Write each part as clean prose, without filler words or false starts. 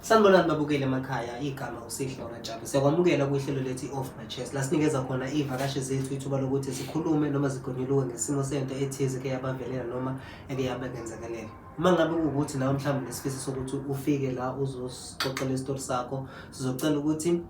Sanibonani babukeli emakhaya, igama uSihle wakaJabu. Siyakwamukela kwihlelo lethi Off My Chest, la sinikeza khona iy'vakashi zethu ithuba lokuthi zikhulume noma zigonyuluke ngesimo sento ethize eke yabavelela noma eke yabengenzakalela. Uma ngabe kuwukuthi nawe mhlawumbe unesifiso sokuthi ufike la uzosixoxela isitori sakho, sizocela ukuthi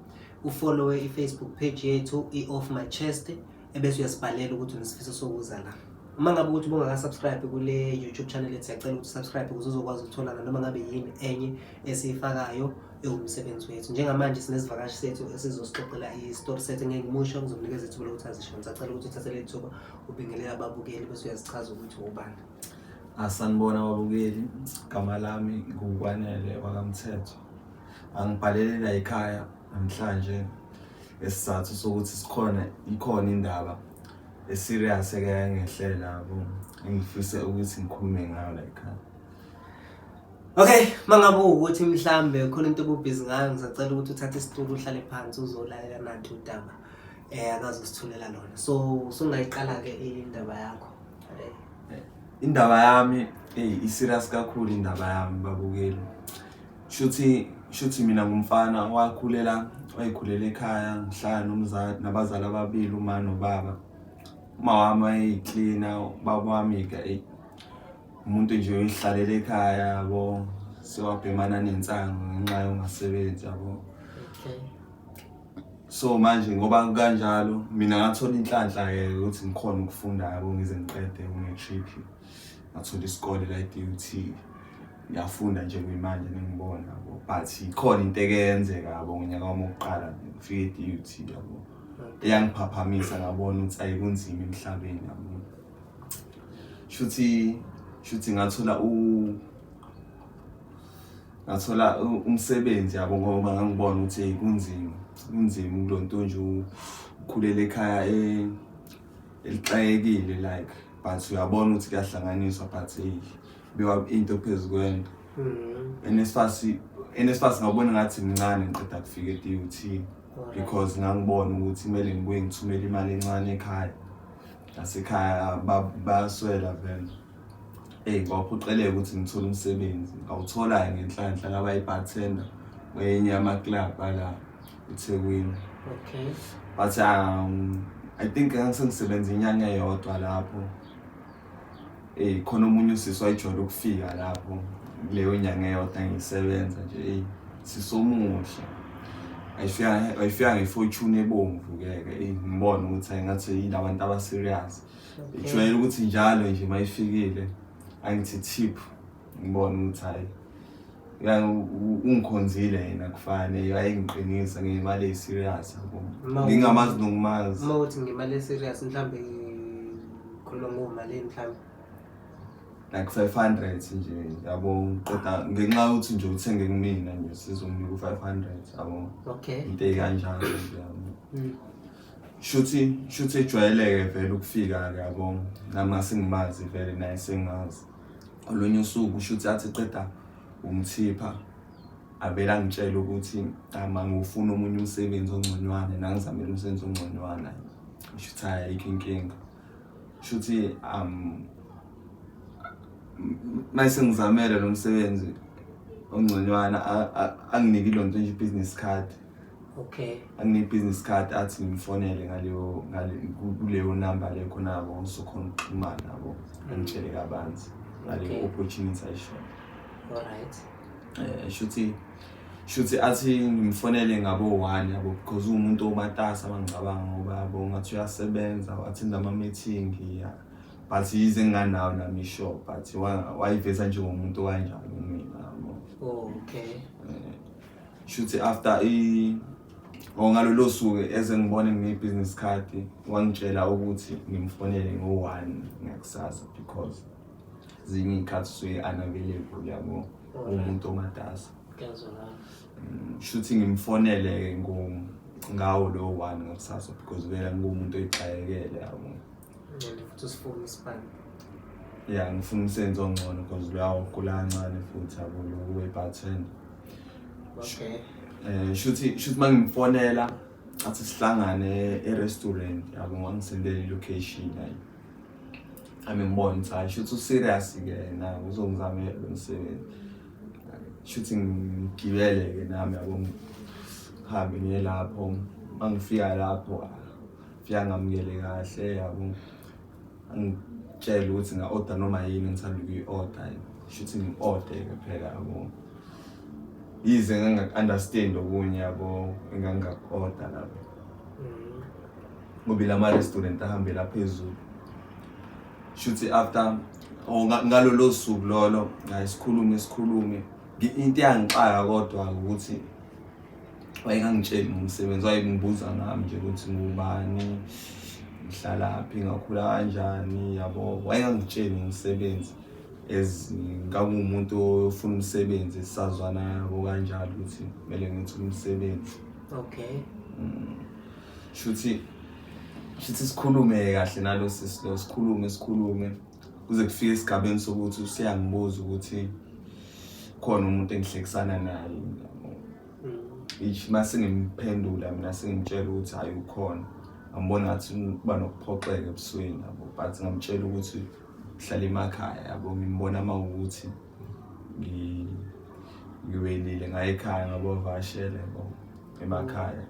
ufollowe i-Facebook page yethu i-Off My Chest ebese uyasibhalela ukuthi unesifiso sokuza la. Uma ngabe ukuthi ubungaka-subscribe kule YouTube channel yethu, siyacela ukuthi usubscribe ukuze uzokwazi ukutholana noma ngabe yini enye esiyifakayo ewumsebenzi wethu. Njengamanje sinesivakashi sethu esizosixoxela i-story sethu, ngeke ngimusho, ngizomnikeza ithuba lokuthi azisho. Ngisacela ukuthi uthathe leli thuba ubingelele ababukeli bese uyazichaza ukuthi ubani. Asanibona babukeli, igama lami nguKwanele wakaMthetho. Angibhalele la ekhaya namhlanje isizathu sokuthi sikhona ikhona indaba eserious eke yangehlela yabo, engifise ukuthi ngikhulume ngayo la ekhaya. Okay, mangabe ukuthi mhlambe khona into obubhizi ngayo, ngisacela ukuthi uthathe isitulo uhlale phansi uzolalela nathi udaba akazosithulela lona. So usungayiqala ke indaba yakho. Indaba yami i-serious kakhulu indaba yami babukeli. Shuthi mina ngumfana owakhulela wayekhulela ekhaya, ngihlala nomzali nabazali ababili, uma nobaba. Uma wami wayeyiklina, ubaba wami-ke umuntu nje oyihlalela ekhaya yabo, sewabhemana nensangu ngenxa yokungasebenzi yabo. Okay. So manje ngoba kanjalo mina ngathola inhlanhla-ke ukuthi ngikhona ukufunda yabo, ngize ngiqede u-matric, ngathola isikole la e-DUT, ngiyafunda nje kuyimanje ningibona yabo, but ikhona into eke yenzeka yabo ngonyaka wami wokuqala ngifike e-DUT yabo, eyangiphaphamisa ngabona ukuthi ayikunzima emhlabeni yabo. Shuthi ngathola ngathola umsebenzi yabo, ngoba ngangibona ukuthi kunzima, kunzima kulonto nje ukhulela ekhaya elixakekile like, but uyabona ukuthi kuyahlanganiswa, but hey bewa into phezu kwento. NSFAS ngabona ngathi mncane ngiqeda kufika e-DUT because ngangibona ukuthi kumele ngibuye ngithumele imali encane ekhaya, nasekhaya bayaswela vele. Kwaphoqeleka ukuthi ngithole umsebenzi, ngawuthola-ke ngenhlanhla ngaba i-bartender kwenye yama-club ala eThekwini. Okay. But I think ngangisengisebenza inyanga eyodwa lapho. Khona omunye usisi wayejwayele ukufika lapho kuleyo nyanga eyodwa ngisebenza nje, sisi omuhle. Wayefika nge-Fortune ebomvu-ke ke, ngibona ukuthi hhayi ngathi yilabantu aba-serious. Ijwayele ukuthi njalo nje uma ifikile angithi tip, ngibone ukuthi hhayi ungikhonzile yena, kufanele wayengiqinisa ngemali eyi-serious yabo, ngingamazi nokumazi. Uma uthi ngemali e-serious mhlambe khuluma ngomalini mhlambe? Like 500 nje yabo, ngiqeda ngenxa yokuthi nje uthenge kumina nje sizomnika u-500 yabo. Okay. Into ey'kanjalo nje yabo. Shuthi ejwayeleke vele ukufika-ke yabo, nami ngasengimazi vele naye sengazi. Olunye usuku shuthi athi qeda ungithipha, avele angitshele ukuthi mangiwufuna omunye umsebenzi ongconywana, nangizamele umsebenzi ongconywana. Shuthi hhayi ayikho inkinga. Shuthi mase ngizamele lo msebenzi ongconywana, anginike ilonto nje i-business card. Okay. Anginike i-business card athi ngimfonele ngaleyo kuleyo number leyo khona yabo, ngizokhona ukuxhumana yabo, angitshele kabanzi ngaleyo opportunity ayishoyo. Alright. Shuthi athi ngimfonele ngabo 1 yabo, because uwumuntu omatasa mangicabanga ngoba yabo ngathi uyasebenza, wa-attend ama-meeting ya, but yize nginganawo nami isho, but wayiveza njengomuntu okanjalo kumina yabo. Okay. Shuthi after ngalolo suku eze ngibone ngine-business card, wangitshela ukuthi ngimfonele ngo-1 ngakusasa because zinye iy'khathi usuke unavailable yabo, umuntu omatasa. Shuthi ngimfonele ngawo lo 1 ngakusasa because vele ngumuntu oyixakekele yabo. Futhi usifuna isipani. Ya, ngifuna umsebenzi ongcono because loya ugula kancane futhi yabo, lo we-bartender. Okay. Shuthi mangimfonela athi sihlangane e-restaurant yabo, wangisendela i-location hayi. Ami ngibona ukuthi hayi shuthi u-serious ke na uzongizamela lo msebenzi. Shuthi ngigibele-ke nami yabo, ngihambe ngiye lapho. Uma ngifika lapho, fika ngamukele kahle yabo, angitshele ukuthi nga-order noma yini engithanda ukuyi-order. Shuthi ngi-order-ke phela yabo, yize ngangingaku-understand okunye yabo engangingaku-order lapho, ngoba lama-restaurant ahambela phezulu. Shuthi after or ngalolo suku lolo, hayi, sikhulume sikhulume. Into eyangixaka kodwa ukuthi wayengangitsheli ngomsebenzi, wayengibuza ngami nje ukuthi ngubani, ngihlalaphi, ngakhula kanjani yabo. Wayengangitsheli ngomsebenzi as ngakuwumuntu ofuna umsebenzi, sazwana yabo kanjalo ukuthi kumele ngithole umsebenzi. Shuthi sikhulume kahle nalo sisi lo, sikhulume sikhulume kuze kufike esigabeni sokuthi useyangibuza ukuthi khona umuntu engihlekisana naye yabo. Ish, mase ngimphendula mina, sengimtshela ukuthi hayi, ukhona, ngambona ngathi kuba nokuphoxeka ebusweni yabo, but ngamtshela ukuthi uhlala emakhaya yabo, ngimbona uma ukuthi ngiwelile ngaye ekhaya, ngabavakashela yabo emakhaya.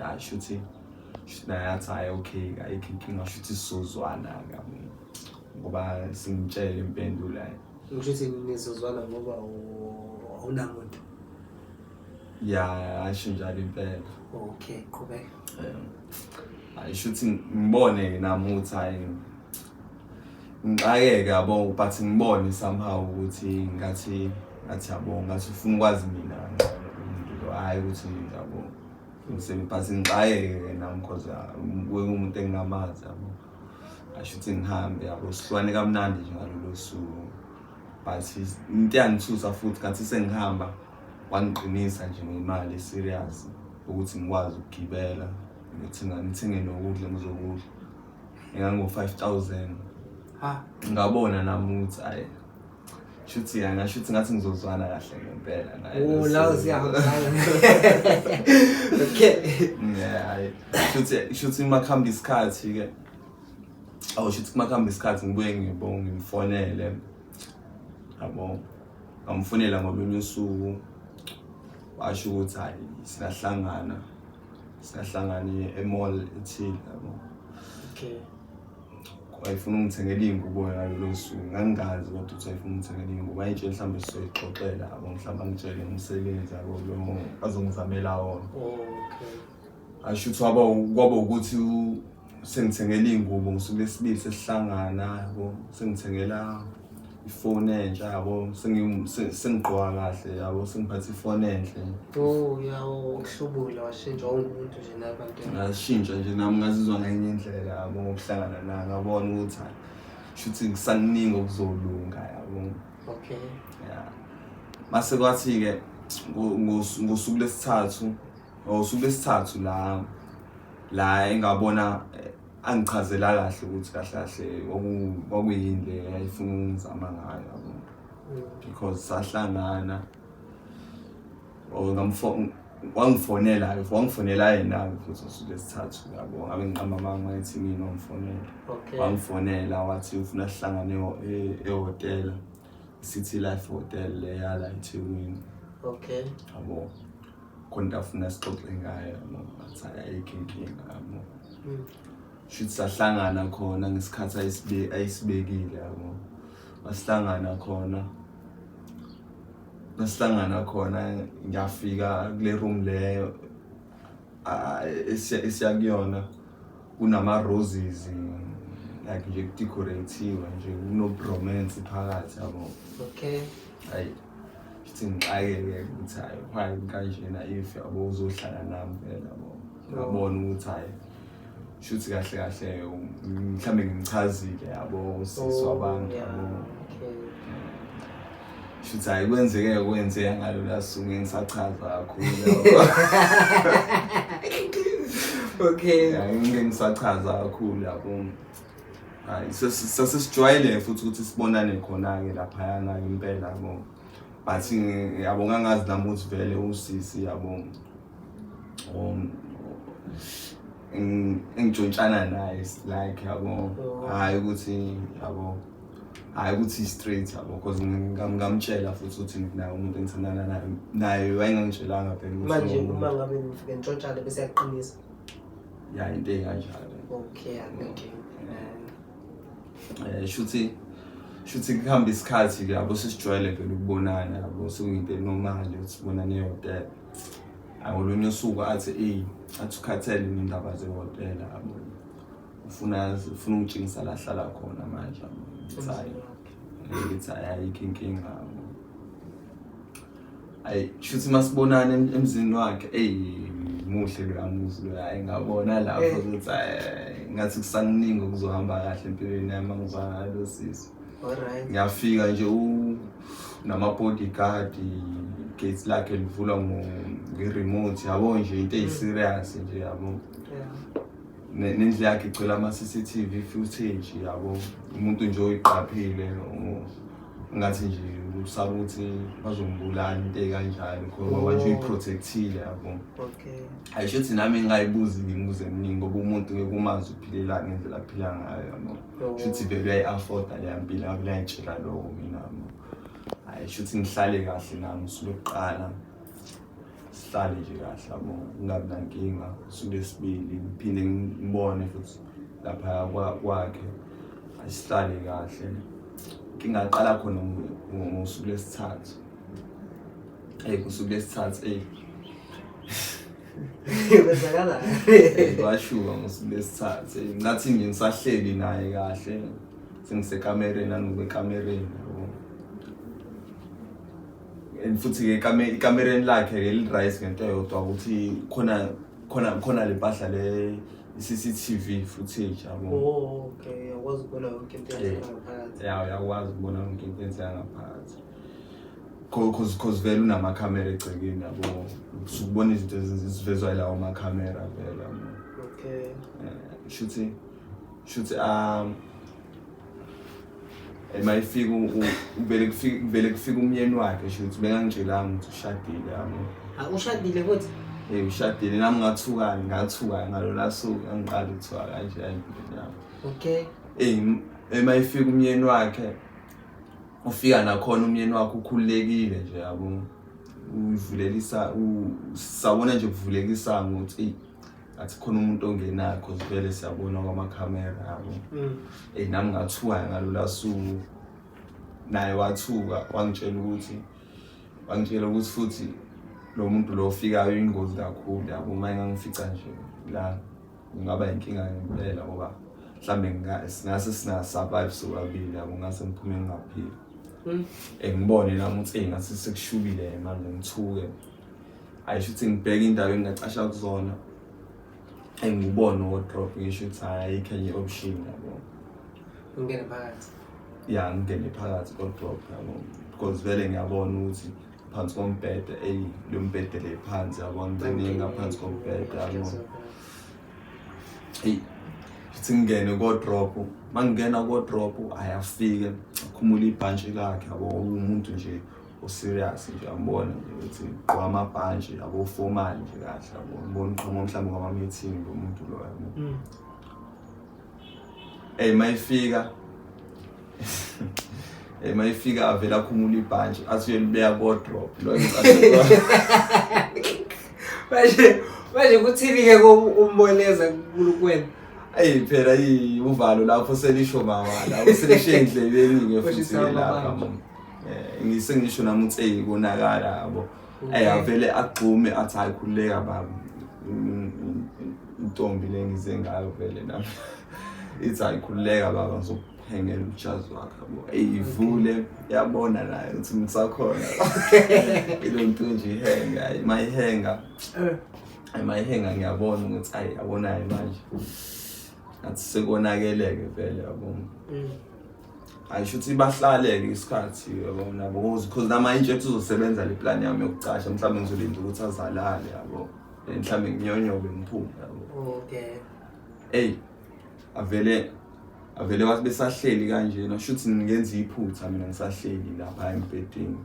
Asho ukuthi naye athi hhayi, okay, ayikho inkinga, shuthi sizozwana yabo, ngoba singitshele impendulo. Ngisho ukuthi nizozwana ngoba awunamuntu. Ya, asho njalo impela. Okay, qhubeka. Hayi, shuthi ngibone nami ukuthi hayi, ngixakeke yabo, but ngibone somehow ukuthi ngathi yabo, ngathi ufuna ukwazi mina kangcono umuntu lo, hhayi ukuthi yabo umsebenzi, but ngixakeke nami cause umuntu engingamazi yabo. Asho ukuthi ngihambe yabo, sihlukane kamnandi nje ngalolo suku, but into eyangithusa futhi, ngathi sengihamba wangiqinisa nje ngemali serious ukuthi ngikwazi ukugibela ngithenga, ngithenge nokudla engizokudla, engango-5,000. Ha. Ngabona nami ukuthi ayi, shuthi ya, ngasho ukuthi ngathi ngizozwana kahle ngempela naye. Oh, lo la suku. siyahambisana. Okay. Yeah, hayi, shuthi uma kuhamba isikhathi-ke, awu, shuthi uma kuhamba isikhathi ngibuye ngibo ngimfonele yabo, ngamfonela ngolunye usuku, washo ukuthi hayi, singahlangana e-mall ethile yabo. Wayefuna ungithengela iy'ngubo ngalolo suku, ngangingazi kodwa ukuthi wayefuna ungithengela iy'ngubo. Wayetshela mhlawumbe sizoyixoxela yabo, mhlawumbe angitshele ngomsebenzi yabo lo azongizamela wona. Asho ukuthi kwaba ukuthi sengithengela iy'ngubo ngosuku lwesibili sesihlangana yabo, sengithengela ifoni entsha yabo, sengigqoka kahle yabo, sengiphathe ifoni enhle. Oh, ya, ukuhlubula washintsha wonke nje nabantu. Ngashintsha nje nami, ngazizwa ngenye indlela yabo ngokuhlangana naye, ngabona ukuthi hayi, shuthi kusakuningi okuzolunga yabo. Ya, mase kwathi-ke ngosuku lesithathu, ngosuku lesithathu la engabona angichazela kahle ukuthi kahle kahle kwakuyini le ayifuna ukungizama ngayo yabo, because sahlangana or wangifonela, wangifonela yena-ke futhi ngosuku lesithathu yabo, ngabe ngiqamba amanga ngathi mina wangifonela. Wangifonela wathi ufuna sihlangane ehhotela, City Life Hotel leya la eThekwini. Yabo, khona into afuna sixoxe ngayo yabo, ngathi hhayi, ayikho inkinga yabo. Shuthi sahlangana khona ngesikhathi ayisibekile yabo, wasihlangana khona, nasihlangana khona ngiyafika kule room leyo esiya kuyona, kunama-roses, like nje kudecorate-iwe nje, kuno-bromance phakathi yabo. Hayi, futhi ngixakeke ukuthi hayi, why kanjena, if yabo uzohlala nami vele yabo, ngabona ukuthi hayi, shuthi kahle kahle mhlambe ngimchazile yabo usisi wabantu yabo. Shuthi hayi, kwenzeke kwenzeka ngalolu suku, ngisachaza kakhulu yabo. Ya, ngike ngisachaza kakhulu yabo. Hayi, sasesijwayele futhi ukuthi sibonane khona-ke laphayana impela yabo, but yabo ngangazi nami ukuthi vele usisi yabo engitshontshana naye like yabo, hhayi ukuthi yabo, Hhayi ukuthi straight yabo, because ngamtshela futhi ukuthi nginaye umuntu engithandana naye, naye wayengangitshelanga phela ukuthi Manje unomuntu. uma ngabe ngifike ntshontshane bese yaqinisa. Ya, into ey'kanjalo. Okay, akunankinga. Shuthi kuhamba isikhathi-ke yabo, sesijwayele phela ukubonana yabo, sekuyinto enormal ukuthi sibonane ehhotela. Ngolunye usuku athi eyi, athi ukhathele nendaba zehhotela yabo, ufuna ungitshengisa la ahlala khona manje yabo. Ngithi hhayi, ngithi hhayi, ayikho inkinga yabo. Ayi, shuthi masibonana emzini wakhe, eyi muhle loya muzi loya, hhayi ngabona lapho ukuthi hhayi, ngathi kusakuningi okuzohamba kahle empilweni yami mangizwana nalo sisi. Alright. Ngiyafika nje nama-bodyguard, gate lakhe livulwa nge-remote yabo nje, into eyi-serious nje yabo. Nendlu yakhe igcwele ama-CCTV footage yabo, umuntu nje oyiqaphile, ngathi nje usaba ukuthi bazombulala, into ey'kanjalo, ngoba nje uyi-protect-ile yabo. Ayisho ukuthi nami ngingayibuzi imibuzo eminingi, ngoba umuntu ngeke umazi uphilela ngendlela aphila ngayo yabo. Shuthi vele uyayi-afforda leya mpilo, ngabe uyayitshela lokho mina yabo. Hhayi, shuthi ngihlale kahle nami usuku lokuqala, sihlale nje kahle yabo, kungabi nankinga. Usuku lesibili ngiphinde ngibone futhi lapha kwakhe, asihlale kahle. Inkinga yaqala khona ngosuku lesithathu. Eyi, ngosuku lesithathu, eyi. Kwenzakalani? Kwashuka ngosuku lesithathu. Eyi, ngathi nje ngisahleli naye kahle, sengisekamereni, nanokuba ekamereni yabo. And futhi-ke ekamereni lakhe-ke li-right ngento eyodwa, ukuthi khona le mpahla le i-CCTV footage yabo. Oh, okay, uyakwazi ukubona yonke into eyenzeka ngaphakathi. Ya, uyakwazi ukubona yonke into eyenzeka ngaphakathi. Cause vele unamakhamera egcekeni yabo, usukubona izinto ezivezwa yilawo makhamera vele yabo. Shuthi mayifika kuvele kufike, kuvele kufika umyeni wakhe, shuthi bengangitshelanga ukuthi ushadile yabo. Ha, ushadile futhi? Eh, ushadile. Nami ngathuka, ngathuka ngalola suku, ngiqala ukuthuka kanje empilweni yami. Mayifika umyeni wakhe, ufika nakhona umyeni wakhe ukhululekile nje yabo, uyivulelisa, sawubona nje kuvuleka isango ukuthi eyi, athi khona umuntu ongenayo, cause vele siyabona kwamakhamera yabo. Nami ngathuka ngalola suku, naye wathuka, wangitshela ukuthi futhi lo muntu lo ofikayo ingozi kakhulu yabo, uma engangifica nje la kungaba inkinga ngempela, ngoba mhlambe singase singa-survive sobabili yabo, ngase ngiphume ngingaphili. Ngibone nami ukuthi eyi, ngathi sekushubile manje, ngithuke. Ayisho ukuthi ngibheke indawo engingacasha kuzona, engibone wardrobe, ngisho ukuthi hhayi, ayikho enye option yabo. Ungene phakathi. Ya, ngingene phakathi wardrobe yabo, because vele ngiyabona ukuthi phansi kombhede, eyi lo mbhede le phansi yabo, ngigcine ngaphansi kombhede yabo. Eyi, futhi ngingene wardrobe, mangingena wardrobe ayafike akhumula ibhantshi lakhe yabo, umuntu nje o-serious nje, uyambona nje ukuthi ugqoka amabhantshi yabo, formal nje kahle yabo, ngibona uqhamuka mhlawumbe kwama-meeting lo muntu lo yabo. Eyi, mayifika avele akhumula ibhantshi, athi uyolibeka wardrobe lo engicashe. Manje kuthini-ke umboleza kuwena? Eyi phela uvalo lapho selisho mawala, selisho ey'ndlebeni-ke futhi Ushisa lapha. amabandla. Ngisengisho nami ukuthi eyi konakala yabo. Avele agxume athi hayi khululeka baba. Intombi le ngize ngayo vele nami. Ithi hayi khululeka baba, ngizokuphengela ujazi wakho yabo. Eyi ivule yabona naye ukuthi ngisakhona. Ilo nto nje ihenga, hayi mayihenga. Hayi mayihenga ngiyabona ukuthi hayi yabonayo manje. Ngathi sekonakeleke vele yabo. Ayisho ukuthi bahlale-ke isikhathi yabo nabo, because nama intshe uzosebenza le plan yami yokucasha, mhlawumbe ngizolinda ukuthi azalale yabo, then mhlawumbe nginyonyobe ngiphume yabo. Eyi, avele wathi besahleli kanjena, shuthi ngingenza iphutha mina ngisahleli lapha embhedeni,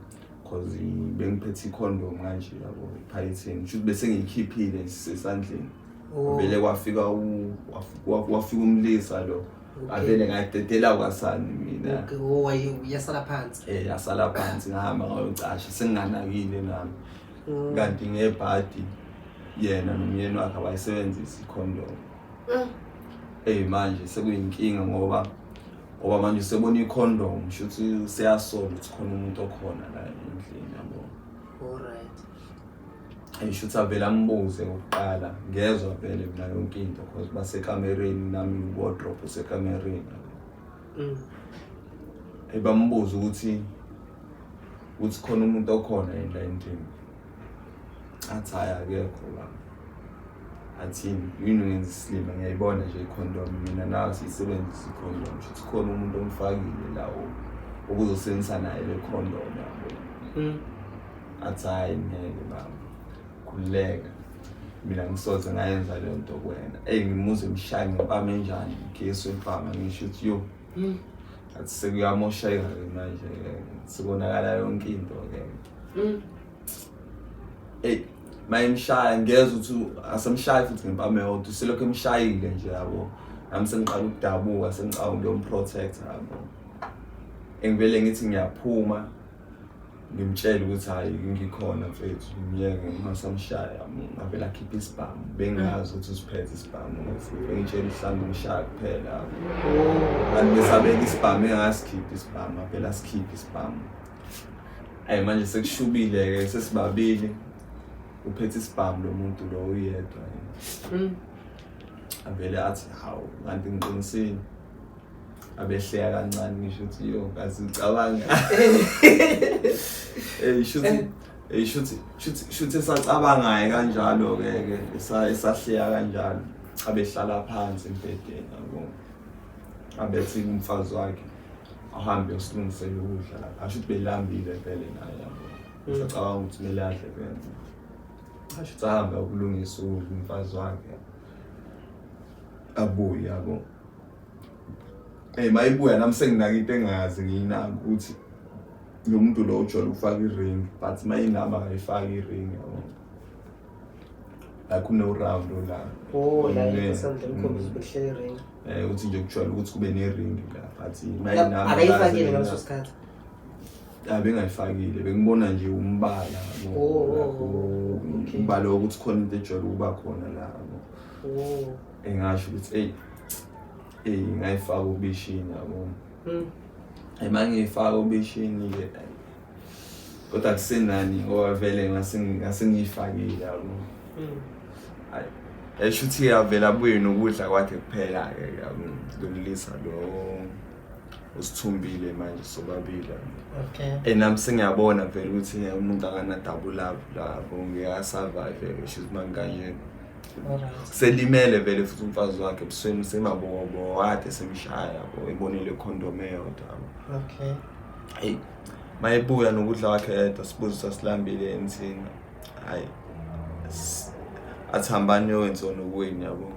cause bengiphethe i-condom kanje yabo, iphayithini, shuthi bese ngiyikhiphile sesandleni. Vele kwafika wafika umlisa lo. Avele ngayidedela kwasani mina. Okay, oh yasala phansi. Eh yasala phansi ngahamba ngayocasha senginganakile nami. Kanti ngebhadi yena nomyeni wakhe abayisebenzisi ikhondomu. Eyi manje sekuyinkinga ngoba manje usebona ikhondomu shuthi useyasola ukuthi khona umuntu okhona la endlini yabo. Alright. Eyi shuthi avele ambuze kokuqala ngezwa vele mina yonke into cause basekamereni nami wardrobe usekamereni. Eyi bambuza ukuthi khona umuntu okhona yini la endlini. Athi hhayi akekho la. Athi yini ungenza isilima ngiyayibona nje ikhondomu mina nawe siyisebenzisa ikhondomu shuthi khona umuntu omfakile la okuzosebenzisa naye le khondomu yabo. Athi hhayi ngeke baba khululeka mina ngisoze ngayenza leyo nto kuwena. Eyi ngimuze ngishaya ngempama enjani ngigesi wempama ngisho ukuthi yo. Athi sekuyamosheka-ke manje sekonakala yonke into-ke. Eyi mayemshaya ngezwa ukuthi asemshayi futhi ngempama eyodwa uselokhu emshayile nje yabo. Nami sengiqala ukudabuka sengicabanga ukuyomprotect-a yabo. Engivele ngithi ngiyaphuma ngimtshele ukuthi hhayi ngikhona mfethu ngiyeke ngingasamshaya ngavele akhiphe isibhamu bengazi ukuthi usiphethe isibhamu bengitshela mhlawumbe ngishaya kuphela. Kanti besabeka isibhamu engasikhiphi isibhamu avele asikhiphe isibhamu. Ayi manje sekushubile-ke sesibabili uphethe isibhamu lo muntu lo uyedwa. Avele athi hawu kanti ngiqinisile. Abehleka kancane ngisho ukuthi yo kazi ucabanga. Eh shuthi eh shuthi shuthi shuthi esacabangayo kanjalo ke ke esahleka kanjalo abehlala phansi embhedeni yabo. Abethi umfazi wakhe ahambe usilungisele ukudla lapha. Asho ukuthi belambile vele naye yabo. Usacabanga ukuthi kumele adle vele. Asho ukuthi ahambe ukulungisa ukudla umfazi wakhe. Abuye yabo. Hey mayibuya nami senginaka into engazi ngiyinaka ukuthi lo muntu lo ujwayele ukufaka i-ring but mayinami akayifaki i-ring yabo. Like une-round la. Oh la esandleni ukhombisa ukuthi kuhleli i-ring. Eh uthi nje kujwayele ukuthi kube ne-ring la but mayinami akayifakile ngaleso sikhathi. Bengayifakile bengibona nje umbala yabo. Umbala wokuthi khona into ejwayele ukuba khona la yabo. Engasho ukuthi eyi eyi ngayifaka ubishini yabo. Uma ngiyifaka ubishini ke kodwa kusenani ngoba vele ngase ngiyifakile yabo. Hayi esho ukuthi avele abuye nokudla kwakhe kuphela ke yabo lokulisa lo usithumbile manje sobabili. Okay. Nami sengiyabona vele ukuthi umuntu akana double love lapho ngeke asurvive ke shuthi manje. Selimele vele futhi umfazi wakhe ebusweni semabobo kade semshaya yabo ebonile condom eyodwa yabo. Okay. Hey mayebuya nokudla kwakhe yedwa sibuza sasilambile emthini. Hayi athi hambani niyokwenza nokwenu yabo.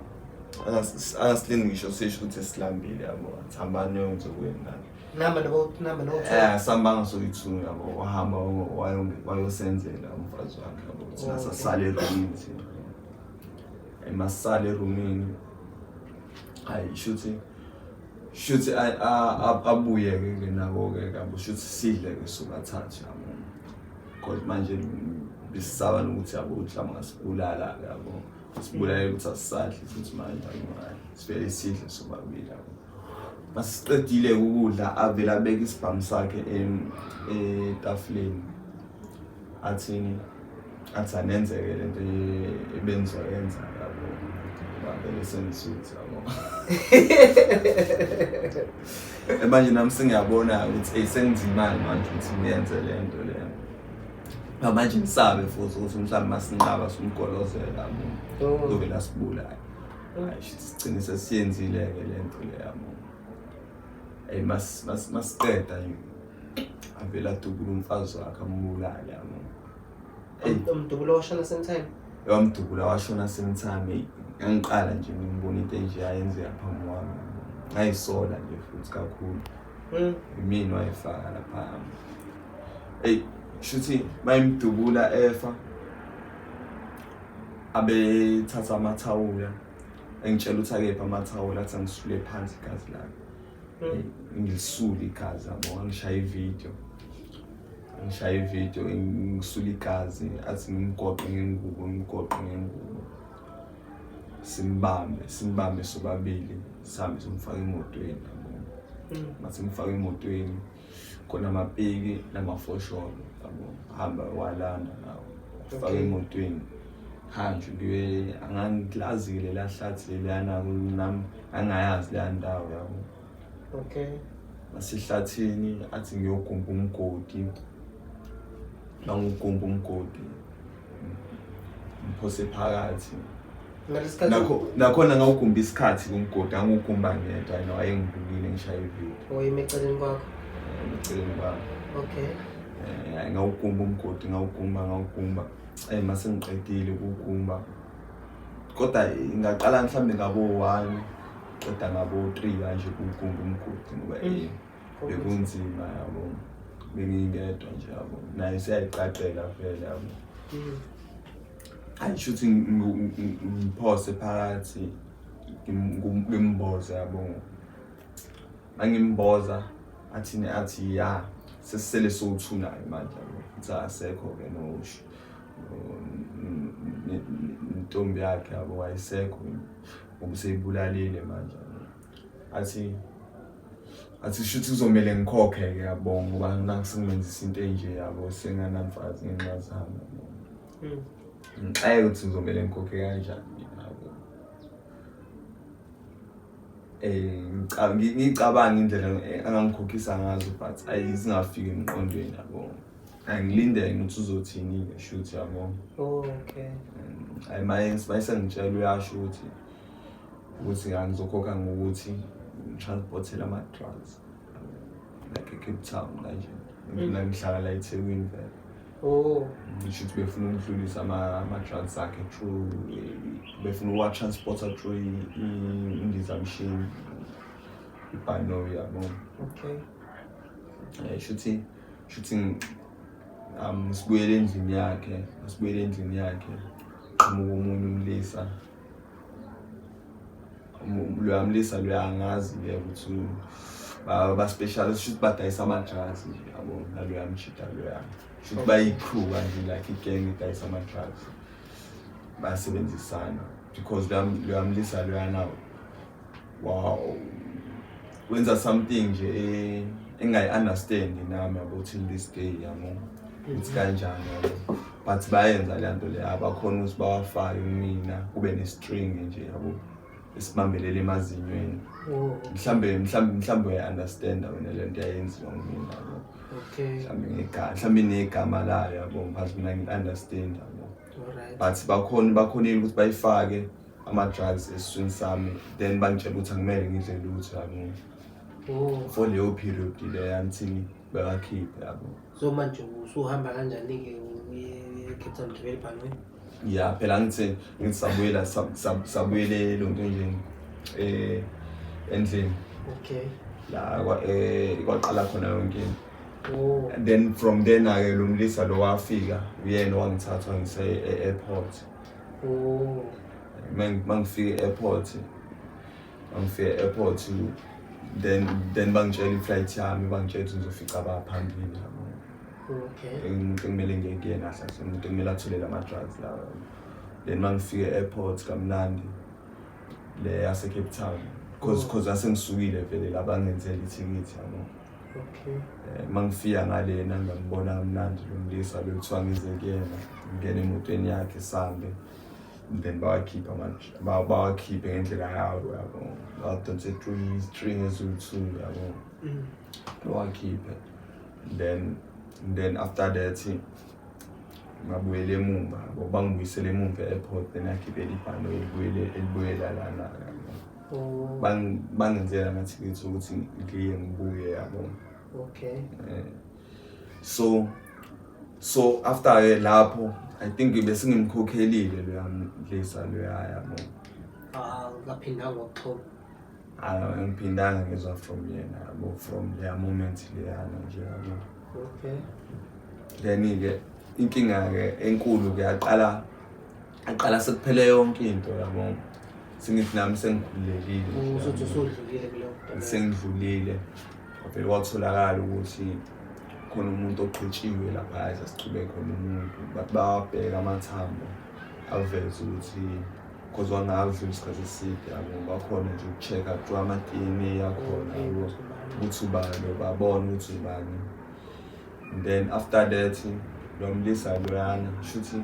Angasilindi ngisho sisho ukuthi silambile yabo. Athi hambani niyokwenza okwenu nani. Namba no namba no. Eh sambanga soyithu yabo wahamba wayosenzela umfazi wakhe yabo. Thina sasale erumini thina. Emasale erumini. Hayi shuthi shuthi abuye ke nabo ke yabo shuthi sidle ke sobathathu yabo. Because manje besisaba nokuthi yabo mhlawumbe ngasibulala yabo. Sibulale ukuthi asisadli futhi manje sivele sidle sobabili yabo. Masiqedile ukudla avele abeke isibhamu sakhe etafuleni. Athini athi anenzeke lento ebengizoyenza yabo. Bavele sengisuthi yabo. Manje nami sengiyabona ukuthi eyi sengizimali manje ukuthi ngiyenze le nto le. Manje ngisabe futhi ukuthi mhlawumbe masinqaba simgolozela yabo. Kuzovele asibulale. Hayi sigcine sesiyenzile-ke le nto le yabo. Eyi masiqeda nje avele adubule umfazi wakhe ambulale yabo. Umdubula washona same time? Wamdubula washona same time. Ngangiqala nje ngibona into enje ayenzeka phambi kwami. Ngayisola nje futhi kakhulu. Imini wayifaka lapha. Eyi shuthi mayimdubula efa abethatha amathawula Engitshela ukuthi akephi amathawula, athi angisule phansi igazi lakhe. Ngilisule igazi, yabo, angishaya ividiyo, angishaya ividiyo ngisula igazi, athi ngimgoqe ngengubo, ngimgoqe ngengubo, simbambe, simbambe sobabili, sihambe simfake emotweni, yabo. Masimfake emotweni, khona amapiki namafosholo, yabo, hamba walanda nawo, faka emotweni, hanjwe kuye. Angangilazi-ke lela hlathi leliyana, nami angayazi leya ndawo, yabo. Masihlathini, athi ngiyogumba umgodi, mangugumba umgodi ngiphose phakathi. Ngalesikhathi Nakho nakhona ngawugumba isikhathi kumgodi, angugumba ngedwa, yena wayengibukile ngishaya ividiyo. Wayemi eceleni kwakho? Eceleni kwami. Ngawugumba umgodi, ngawugumba, ngawugumba, mase ngiqedile ukuwugumba, kodwa ngaqala mhlambe ngabo 1, qeda ngabo 3 kanje ukuwugumba umgodi, ngoba bekunzima, yabo, bengingedwa nje, yabo, naye seyayiqaqeka vele, yabo. Hayi, shuthi ngiphose phakathi, ngimboze, yabo. Mangimboza, athini, athi ya, sesisele sowu-two-nayo manje, yabo, futhi akasekho-ke nentombi yakhe, yabo, wayesekho ngoba useyibulalile manje, yabo. Athi shuthi kuzomele ngikhokhe-ke, yabo, ngoba nakusengimenzisa into enje, yabo, senganamfazi ngenxa zami, yabo. Ngixake ukuthi ngizomele ngikhokhe kanjani, yabo. Ngicabanga indlela angangikhokhisa ngazo, but ayizingafiki emqondweni, yabo. Angilindele ukuthi uzothini-ke, shuthi, yabo. Hayi, mayesengitshela, uyasho ukuthi ngizokhokha ngokuthi ngitransportele ama-drugs like e-Cape Town kanje. Mina ngihlala la eThekwini vele. Ngisho ukuthi befuna ukudlulisa ama-drugs akhe through, befuna ukuwa-transporta through indizamshini, ibhanoyi, yabo. Shuthi sibuyele endlini yakhe, sibuyele endlini yakhe, qhamuka omunye umlisa. Loya mlisa loya angazi-ke ukuthi ba-special, shuthi badayisa ama-drugs nje, yabo, naloya mjida loya. Shuthi bayi-crew kanje, like i-gang edayisa ama-drugs. Bayasebenzisana because loya mlisa loyana wow, wenza something nje engayi-understand nami, yabo, till this day, yabo, ukuthi kanjani, yabo, but bayenza le nto leyo, abakhona ukuthi bawafake kumina, kube ne-string nje, yabo, esibambelela emazinyweni. Mhlambe uya-understanda wena le nto yayenziwa ngumina, yabo. Mhlambe ngegama, mhlambe inegama layo, yabo, but mina ngi-understand, yabo. But bakhonile ukuthi bayifake ama-drugs esiswini sami, then bangitshela ukuthi angimele ngidle lutho, yabo, for leyo period leyo until bewakhiphe, yabo. So manje usuhamba kanjani-ke uye e-Cape Town, ugibele ibhanoyi? Ya, phela ngithi sabuyela, sabuyele lo nto nje endlini la kwaqala khona yonke into. And then from then ke lo mlisa lo wafika, uyena owangithatha wangise e-airport. Mangifika e-airport, mangifika e-airport, then bangitshela i-flight yami, bangitshela ukuthi ngizofica abaphambili, yabo. Umuntu ekumele ngiye kuyena kahle kahle, umuntu ekumele athole lama-drugs lawa. Then mangifika e-airport kamnandi le yase-Cape Town, cause cause asengisukile vele la bangenzela ithikithi, yabo. Mangifika ngalena, ngambona kamnandi lo mlisa lo kuthiwa ngize kuyena, ngingena emotweni yakhe, sambe, then bawakhipha manje, bawakhiphe ngendlela yabo, yabo, badonse through i-string eziwu-two, yabo, bawakhiphe. Then after that ngabuyela emumva, yabo, bangibuyisele emumva e-airport, then agibela ibhanoyi elibuyele, elibuyela lana, yabo. Bangenzela amathikithi ukuthi ngiye ngibuye, yabo. So after ke lapho, I think bese ngimkhokhelile loya mlisa loya, yabo. Ah, ungaphindanga wakuxhoma? Angiphindanga ngizwa from yena, yabo, from leya moment leyana nje, yabo. Then ke inkinga ke enkulu ke yaqala, aqala sekuphele yonke into, yabo. Sengithi nami sengikhululekile nje, Usuthi yabo. usudlulile kuleyo nto leyo. Sengidlulile, kwavele kwatholakala ukuthi khona umuntu ogqitshiwe lapha, sasichube khona umuntu, bathi bawabheka amathambo, aveze ukuthi cause wangadlula isikhathi eside, yabo, bakhona nje uku-check-a kuthiwa ama-DNA akhona, yabo, ukuthi ubani, babona ukuthi ubani. And then after that lo mlisa loyana shuthi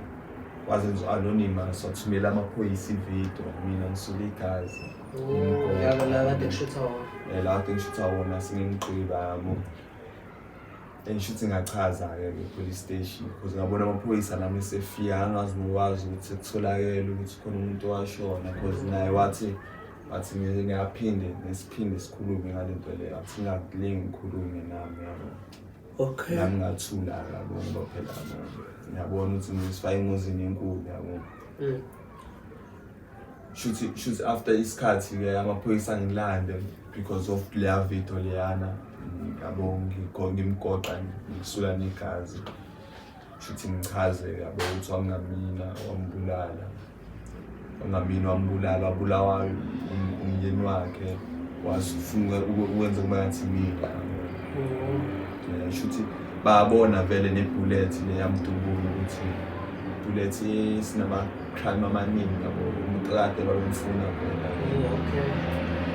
wazenza anonymous, wathumela amaphoyisa ividiyo mina ngisuka igazi. Oh, yabo, la kade kushutha wona. La kade ngishutha wona, sengimgqiba, yabo, and shuthi ngachaza-ke ke-police station because ngabona amaphoyisa nami esefika, angazi nokwazi ukuthi sekutholakele ukuthi khona umuntu owashona, because naye wathi ngiyaphinde nesiphinde sikhulume ngale nto leyo, athi ngingakulingi ngikhulume nami, yabo. Nami ngathula-ke, yabo, ngoba phela, yabo, ngiyabona ukuthi ngisifake engozini enkulu, yabo. Shuthi after isikhathi-ke amaphoyisa angilande because of leya video leyana, yabo, ngimgoqa ngisula negazi, shuthi ngichaze, yabo, ukuthi wangamina wambulala, wangamina wambulala, wabulawa umyeni wakhe, wasufuna ukwenza kuba ngathi mina, yabo. Shuthi bayabona vele ne-bullet le yamdubula ukuthi bullet sinama-crime amaningi, yabo, umuntu kade babemfuna vele, yabo.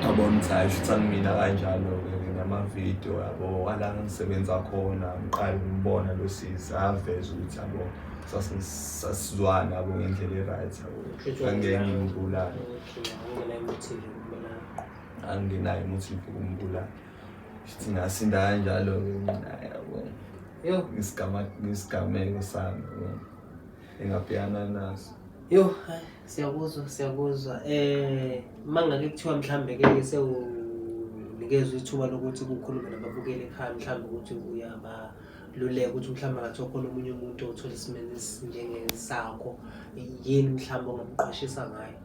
Abona ukuthi hhayi, shuthi angimina kanjalo-ke namavidiyo, yabo, ala ngisebenza khona, ngiqale ukumbona lo sisi, aveze ukuthi, yabo, sasizwana, yabo, ngendlela e-right, yabo, angeke ngimbulale. Okay, awungenayo i-motive yokumbulala. Angenayo i-motive yokumbulala. Shuthi ngasinda kanjalo-ke mina, yabo. Yo. Ngisigameko sami, yabo, engabhekana naso. Yo, hayi, siyakuzwa, siyakuzwa. Mangake kuthiwa mhlambe ke sewunikezwe ithuba lokuthi kukhulume nababukeli ekhaya, mhlambe ukuthi uyabaluleka ukuthi mhlambe ngathiwa khona omunye umuntu othola isimeni esinjengesakho, yini mhlambe ongamqwashisa ngayo?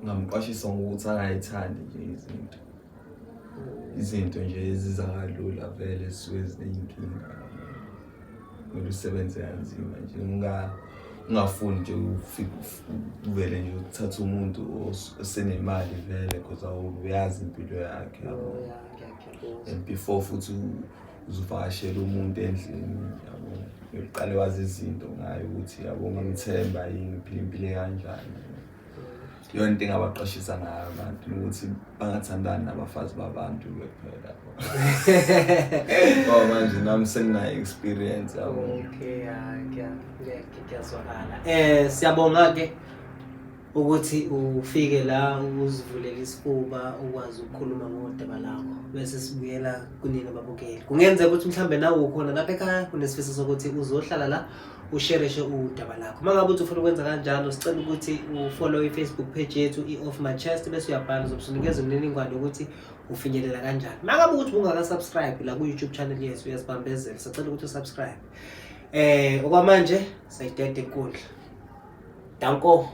Ngamqwashisa ngokuthi angayithandi nje izinto nje eziza kalula, vele zisuke ziney'nkinga, kumele usebenze kanzima nje, ungafuni nje ufike uvele nje uthathe umuntu osenemali vele, because awuyazi impilo yakhe, yabo. Oh, ya, ngiyakuzwa. And before futhi uzuvakashela umuntu endlini, yabo, uqale wazi izinto ngayo ukuthi, yabo, ungamthemba yini, uphila impilo kanjani. Yona into engabaqashisa ngayo abantu ukuthi bangathandani nabafazi babantu ke phela, ngoba manje nami senginayo experience, yabo. Okay, ya, kuyazwakala. Siyabonga ke ukuthi ufike la uzivulela isifuba ukwazi ukukhuluma ngodaba lakho, bese sibuyela kunina babukeli. Kungenzeka ukuthi mhlambe nawe ukhona lapha ekhaya unesifiso sokuthi uzohlala la ushereshe udaba lakho. Uma ngabe uthi ufuna ukwenza kanjalo, sicela ukuthi u-follow i-Facebook page yethu i-Off My Chest, bese uyabhala, uzobe usunikeza imininingwane ukuthi ufinyelela kanjani. Uma ngabe ukuthi ungaka-subscribe la ku-YouTube channel yethu, uyazibambezela, sicela ukuthi u-subscribe. Okwamanje sayideda inkundla. Danko.